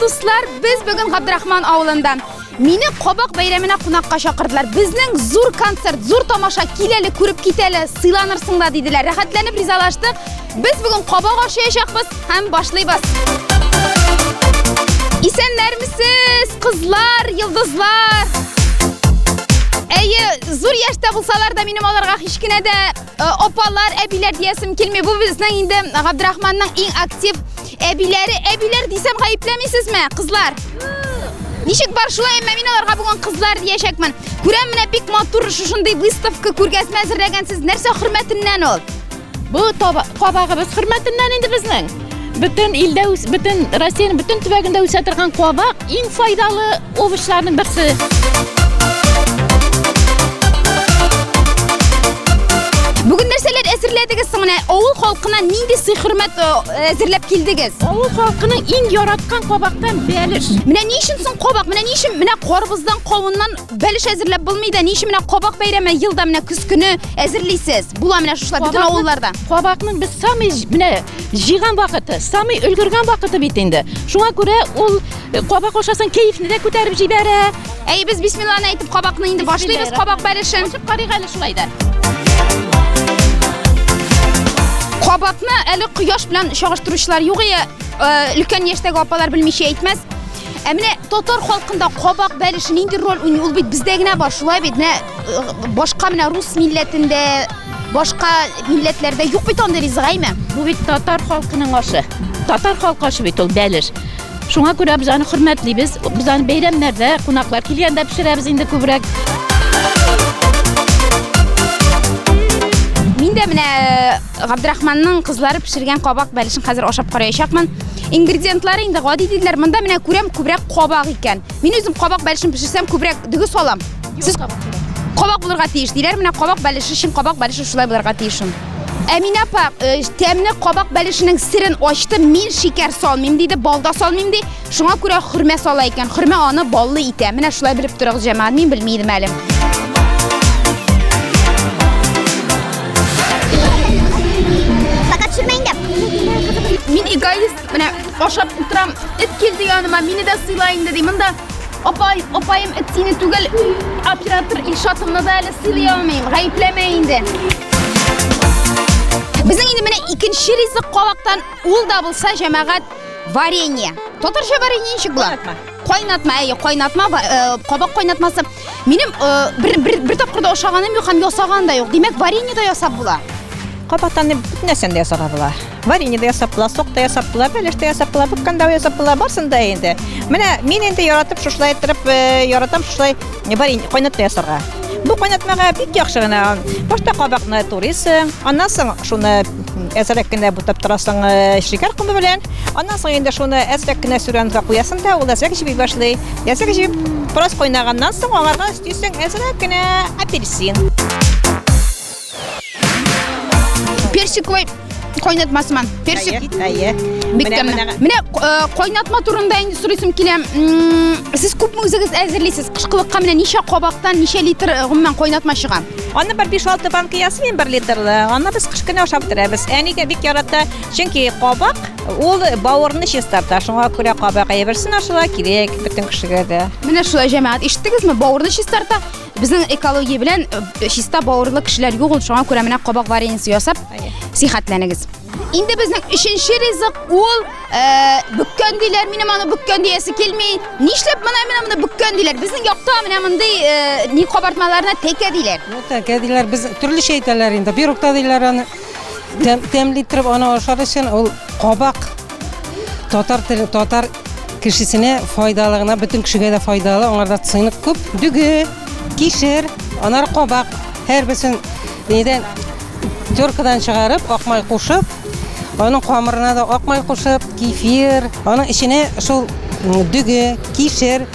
дуслар, без бүген Габдрахман авылында. Мине Кабак бәйрәменә кунакка чакырдылар. Безнең зур концерт, зур тамаша, кил әле, күреп кит әле, сыйланырсың да диделәр. Рәхәтләнеп ризалаштык. Без бүген кабак ашаячакбыз һәм башлыйбыз. Исәннәрмесез, кызлар, йолдызлар. Әйе, зур яшьтә булсалар да минем аларга һич кенә дә э, апалар, әбиләр диясем килми. Бу безнең инде Габдрахманның иң актив әбиләре. Әбиләр дисәм гаепләмисезме, кызлар? Ничек бар шулай, әмма мин аларга бүген кызлар диячәкмен. Күрәм менә бик матур шушындый выставка, күргәзмә әзерләгәнсез. Нәрсә хөрмәтеннән ул? Бу кабагыбыз хөрмәтеннән инде безнең. Бөтен илдә, бөтен Россиянең бөтен төбәгендә үсә торган кабак иң файдалы овощларның берсе. Бүген нәрсәләр әзерләдегез соң менә? Авыл халкына нинди сый-хөрмәт э, әзерләп килдегез? Авыл халкының иң яраткан кабактан бәлеш. Менә ни өчен соң кабак? Менә ни өчен менә карбыздан, кавыннан бәлеш әзерләп булмый да, ни өчен менә кабак бәйрәме елда менә көз көне әзерлисез? Була менә шушылай бөтен авылларда. Кабакның без самый менә җыйган вакыты, самый өлгергән вакыты бит инде. Шуңа күрә ул э, кабак ашасаң кәефне дә күтәреп җибәрә. Әй, без бисмилланы әйтеп кабакны инде башлыйбыз, кабак бәлешен. Ашап карыйк әле шулай да. Кабакны әле кояш белән чагыштыручылар юк, э, өлкән яшьтәге апалар белмичә әйтмәс. Ә менә татар халкында кабак бәлеше нинди роль уйный? Ул бит бездә генә бар, шулай бит. Менә э, башка менә рус милләтендә, башка милләтләрдә юк бит андый ризык, әйме? Бу бит татар халкының ашы. Татар халкы ашы бит ул бәлеш. Шуңа күрә без аны хөрмәтлибез. Без аны бәйрәмнәрдә, кунаклар килгәндә пешерәбез инде күбрәк. Мин дә менә э, Габдрахманның кызлары пешергән кабак бәлешен хәзер ашап караячакмын. Ингредиентлары инде гади диделәр. Монда менә күрәм күбрәк кабак икән. Мин үзем кабак бәлешен пешерсәм күбрәк дөге салам. Сез кабак булырга тиеш диләр. Менә кабак бәлеше өчен кабак бәлеше шулай булырга тиеш ул. Әминә апа, э, тәмле кабак бәлешенең серен ачты. Мин шикәр салмыйм диде, бал да салмыйм ди. Шуңа күрә хөрмә сала икән. Хөрмә аны баллы итә. Менә шулай белеп торыгыз, җәмәгать. Мин белми идем әле. Пока төшермә инде. Мин эгоист, менә ашап утырам. Эт килде яныма, мине дә сыйла инде ди. Монда апай, апаем эт сине түгел, оператор Илшатымны да әле сыйлый алмыйм. Гаепләмә инде. Безнең инде менә икенче ризык кабактан ул да булса җәмәгать варенье. Татарча варенье ничек була? Кайнатма, әйе, кайнатма, э, кабак кайнатмасы. Минем э, бер, бер, бер тапкыр да ашаганым юк һәм ясаган да юк. Димәк, варенье да ясап була. Кабактан бөтен нәрсәне дә ясарга була. Варенье дә ясап була, сок та ясап була, бәлеш тә ясап була, бөккән дә ясап була, барсын да инде. Менә мин инде яратып шушылай иттереп, э, яратам шушылай варенье кайнатма ясарга. Бу кайнатмага бик яхшы гына. Башта кабакны турыйсың, аннан соң шуны әзрәк кенә бутап торасың э, шикәр комы белән. Аннан соң инде шуны әзрәк кенә сүрәнгә куясың да, ул әзрәк җеби башлый. Әзрәк җебеп, бераз кайнаганнан соң аңарга өстисең әзрәк кенә апельсин. Персиковый кайнатмасыман. Персик. Әйе. Бик тәмле. Менә э, кайнатма турында инде сорыйсым килә. Сез күпме үзегез әзерлисез? Кышкылыкка менә ничә кабактан, ничә литр э, гомумән кайнатма чыга? Аны бер 5-6 банка ясыйм, 1 литрлы. Аны без кыш көне ашап бетерәбез. Әнигә бик ярата, чөнки кабак ул бавырны чистарта. Шуңа күрә кабак әйберсен ашала кирәк бөтен кешегә дә. Менә шулай җәмәгать, ишеттегезме? Бавырны чистарта. Безнең экология белән э, чиста бавырлы кешеләр юк ул, шуңа күрә менә кабак вареньесы ясап сихәтләнегез. Инде безнең өченче ризык ул э, бөккән диләр. Минем аны бөккән диясе килми. Нишләп менә менә моны бөккән диләр? Безнең якта менә мондый э, ни кабартмаларына тәкә диләр. Ну, тәкә диләр, без төрлечә әйтәләр инде. Пирог та диләр аны. Тәм, тәмле иттереп аны ашар өчен ул кабак татар теле, татар кешесенә файдалы гына, бөтен кешегә дә файдалы. Аңарда цинк күп. Дөге, кишер, анар кабак. Һәрберсен нидән теркадан чыгарып, акмай кушып, аның камырына да акмай кушып, кефир, аның эченә шул дөге, кишер,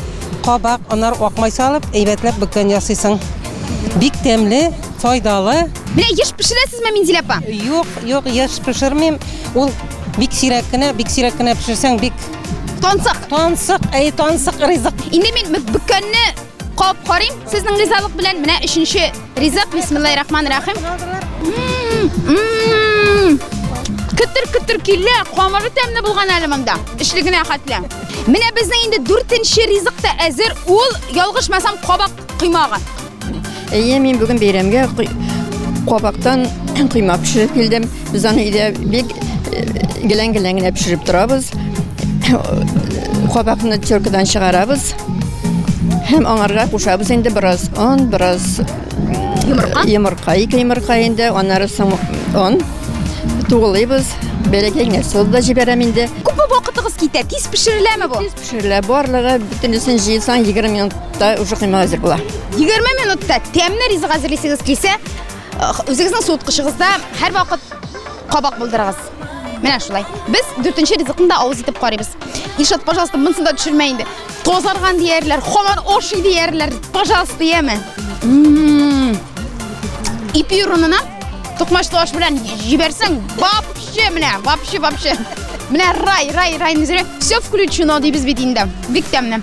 кабак, анар акмай салып, әйбәтләп бөккән ясыйсың. Бик тәмле, файдалы. Менә еш пешерәсезме, Минзилә апа? Юк, юк, еш пешермим. Ул бик сирәк кенә, бик сирәк кенә пешерсәң, бик Тансык. Тансык, әй, тансык ризык. Инде мин бөккәнне кабып карыйм. Сезнең ризалык белән менә өченче ризык. Бисмиллаһир рахманир рахим. Көтер-көтер килә, камыры тәмле булган әле монда. Эчлегенә хәтле. Менә безнең инде дүртенче ризык та әзер. Ул, ялгышмасам, кабак коймагы. Әйе, мин бүген бәйрәмгә кабактан коймак пешереп килдем. Без аны өйдә бик э, гелән-гелән генә пешереп торабыз. Кабакны теркадан чыгарабыз. Һәм аңарга кушабыз инде бераз он, бераз йомырка. Йомырка, ике йомырка инде, аннары соң он. Тугылыйбыз. Бәләкәй генә сылып да җибәрәм инде. Күпме вакытыгыз китә? Тиз пешереләме бу? Тиз пешерелә. Барлыгы бөтенесен җыйсаң 20 минутта уже коймак әзер була. 20 минутта тәмле ризык әзерлисегез килсә, үзегезнең суыткычыгызда һәрвакыт кабак булдырыгыз. Менә шулай. Без дүртенче ризыкны да авыз итеп карыйбыз. Илшат, пожалуйста, монысын да төшермә инде. Тазарган диярләр, һаман ашый диярләр. Пожалуйста, яме. Ипи урынына токмачлы аш белән җибәрсәң, вообще менә, вообще, вообще. Менә рай, рай, рай, все включено дибез бит инде. Бик тәмле.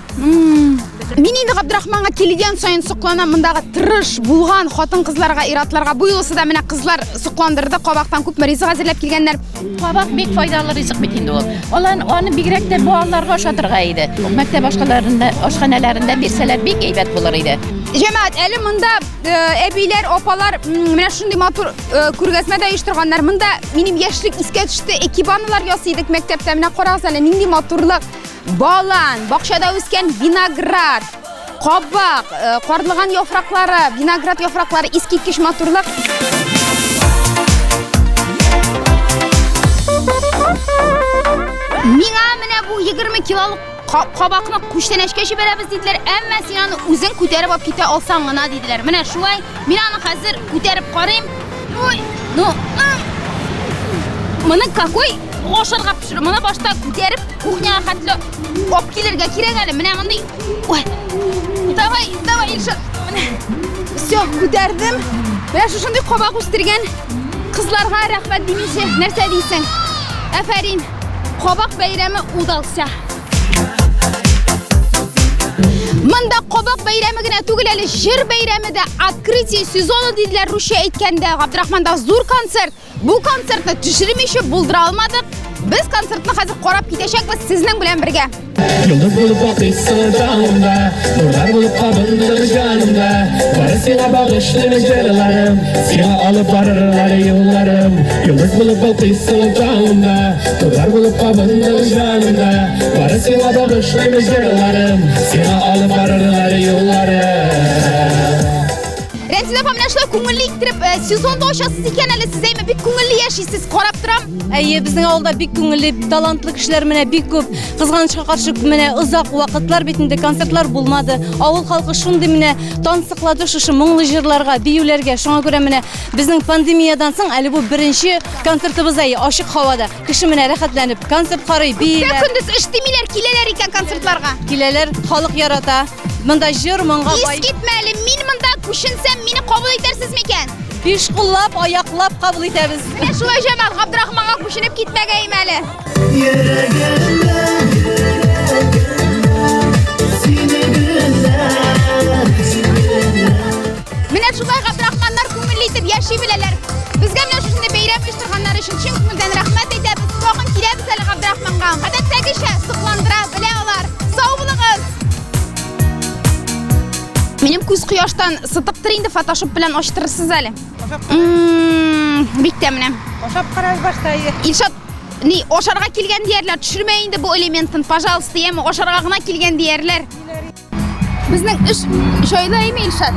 Мин инде Габдрахманга килгән саен сокланам мондагы тырыш булган хатын-кызларга, ир-атларга. Бу юлысы да менә кызлар сокландырды. Кабактан күпме ризык әзерләп килгәннәр. Кабак бик файдалы ризык бит инде ул. Алан аны бигрәк тә балаларга ашатырга иде. Мәктәп ашханәләрендә, ашханәләрендә бирсәләр бик әйбәт булыр иде. Җәмәгать, әле монда э, әбиләр, апалар менә шундый матур э, күргәзмә дә оештырганнар. Монда минем яшьлек искә төште. Экибаналар ясый идек мәктәптә. Менә карагыз әле, нинди матурлык. Балан, бакчада үскән виноград, кабак, э, карлыган яфраклары, виноград яфраклары, искиткеч матурлык. Миңа менә бу 20 килолык кабакны күчтәнәчкә җибәрәбез диделәр, әмма син аны үзең күтәреп алып китә алсаң гына диделәр. Менә шулай, мин аны хәзер күтәреп карыйм. Ой, ну, моны какой ашарга пешерү? Моны башта күтәреп кухняга хәтле алып килергә кирәк әле. Менә мондый. Ой. Давай, давай, Илшат. Менә. Все, күтәрдем. Менә шушындый кабак үстергән кызларга рәхмәт димичә, нәрсә дисең? Афәрин. Кабак бәйрәме удался. Монда кабак бәйрәме генә түгел әле, җыр бәйрәме дә, открытие сезона диделәр русча әйткәндә. Габдрахманда зур концерт. Бу концертны төшермичә булдыра алмадык. Без концертны хәзер карап китәчәкбез сезнең белән бергә. Йолдыз булып балкыйсың таңымда, Нурлар булып кабындың җанымда. Бары сиңа багышлыйм җырларым, Сиңа алып барырлар юлларым. Йолдыз булып балкыйсың таңымда, Нурлар булып кабындың җанымда. Бары сиңа багышлыйм җырларым, Сиңа алып барырлар юлларым. Рәмзилә апа, менә шулай күңелле иттереп э, сезонда ачасыз икән әле сез, әйме, бик күңелле яшисез, карап торам. Әйе, безнең авылда бик күңелле, талантлы кешеләр менә бик күп. Кызганычка каршы, менә озак вакытлар бит инде концертлар булмады. Авыл халкы шундый менә тансыклады шушы моңлы җырларга, биюләргә. Шуңа күрә менә безнең пандемиядан соң әле бу беренче концертыбыз әйе, ачык һавада. Кеше менә рәхәтләнеп концерт карый, бииләр. Көндез эш димиләр, киләләр икән концертларга. Киләләр, халык ярата. Монда җыр моңга бай. Искитмәле, мин монда күченсәм, мине кабул итәрсез микән? Биш куллап, аяклап кабул итәбез. Менә шулай җәмәгать, Габдрахманга күченеп китмәгәем әле. Йөрәгемдә, йөрәгемдә, сине генә, сине генә. Менә шулай Габдрахманнар күңелле итеп яши беләләр. Безгә менә шушындый бәйрәм оештырганнары өчен чын күңелдән рәхмәт әйтәбез. Тагын киләбез әле Габдрахманга. Гадәттәгечә сокландыра белә алар. Сау булыгыз! Минем күз кояштан сытыктыр инде, фотошоп белән ачтырырсыз әле. Бик тәмле. Ашап карагыз башта. Илшат, ни, ашарга килгән диярләр, төшермә инде бу элементын, пожалуйста, яме, ашарга гына килгән диярләр. Безнең эш җайлы әйме, Илшат?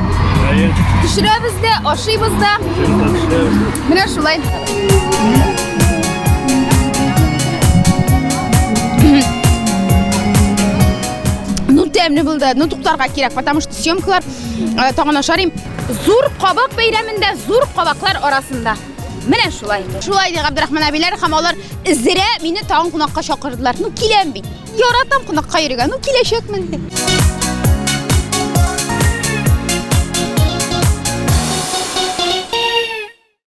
Әйе. Төшерәбез дә, ашыйбыз да. Менә шулай. Ну, тәмле булды. Ну, туктарга кирәк, потому что съемкалар э, тагын ашарым. Зур кабак бәйрәмендә, зур кабаклар арасында. Менә шулай. Шулай ди Габдрахман әбиләр һәм алар зря мине тагын кунакка чакырдылар. Ну, киләм бит. Яратам кунакка йөрергә. Ну, киләчәкмен.